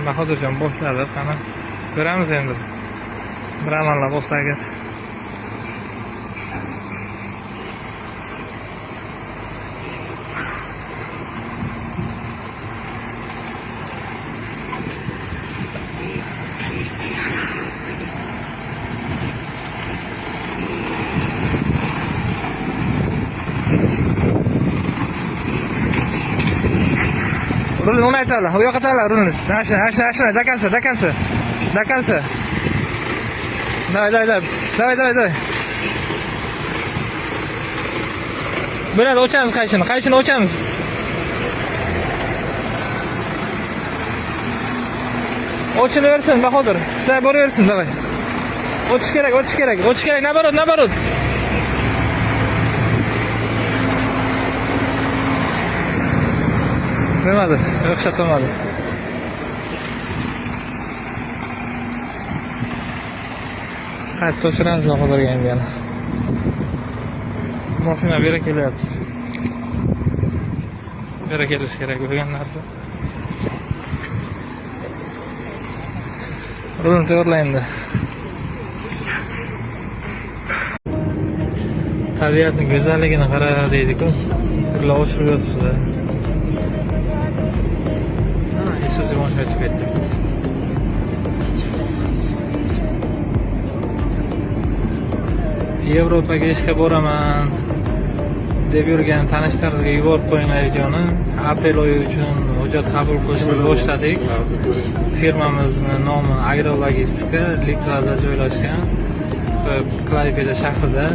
Bahodirjon boshladi, qani ko'ramiz endi. Bir amallab olsa agar. Rulni o'ngaytiradi, u yoqqa tala rulni. Mana shuni, mana shuni, mana shuni, до конца, до конца. До конца. Давай, давай, давай. Давай, давай, давай. Bo'ladi, o'chamiz qayshini, qayshini o'chamiz. O'chilaversin, Bahodir. Sizlar boraversin, давай. O'tish kerak, o'tish kerak, o'tish kerak, наоборот, наоборот. Bo'lmadi, o'xshatolmadi. Qaytib o'chiramiz hozirga endi yana. Mashina beri kelyapti. Beri kelishi kerak bo'lgan narsa. Rulni to'g'irla endi. Tabiatning go'zalligini qara deydi-ku. Gullar ochilib yotibdi. Ha, Isuzu mashina chiqib ketdi. Yevropaga ishga boraman deb yurgan tanishlaringizga yuborib qo'yinglar videoni. Aprel oyi uchun hujjat qabul qilishni boshladik. Firmamizni nomi Agrologistika, Litvada joylashgan, Klaipeda shahrida.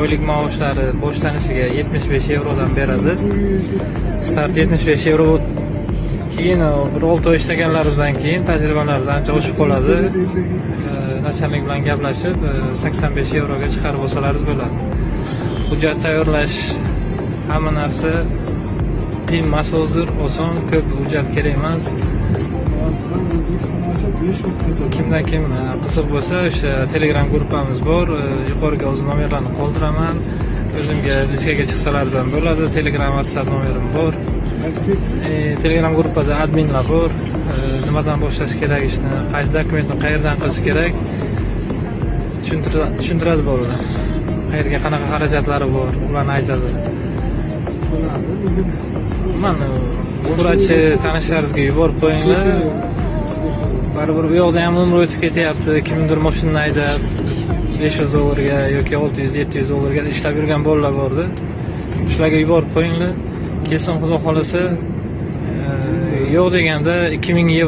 Oylik maoshlari boshlanishiga 75 yevrodan beradi. Start 75 yevro. Keyin bir 6 oy ishlaganlaringizdan keyin tajribalaringiz ancha oshib qoladi. Начальник bilan gaplashib, 85 yevroga chiqarib olsalaringiz bo'ladi. Hujjat tayyorlash hamma narsa qiyin emas hozir, oson, ko'p hujjat kerak emas. Kimdan kim qiziq bo'lsa, o'sha Telegram gruppamiz bor. Yuqoriga o'z nomerlarni qoldiraman. O'zimga личка ga chiqsalaringiz ham bo'ladi. Telegram, WhatsApp nomerim bor. Telegram gruppada adminlar bor. Nimadan boshlash kerak ishni, qaysi dokumentni qayerdan qilish kerak tushuntiradi bolalar. Qayerga qanaqa xarajatlari bor, ularni aytadi. Mana qurachi tanishlaringizga yuborib qo'yinglar. Baribir bu yoqda ham umr o'tib ketyapti. Kimdir mashinani haydab 500 dollarga yoki 600-700 dollarga ishlab yurgan bolalar bordi. Shularga yuborib qo'yinglar. Kelsin, xudo xolasa, yo'q deganda 2000 yevro.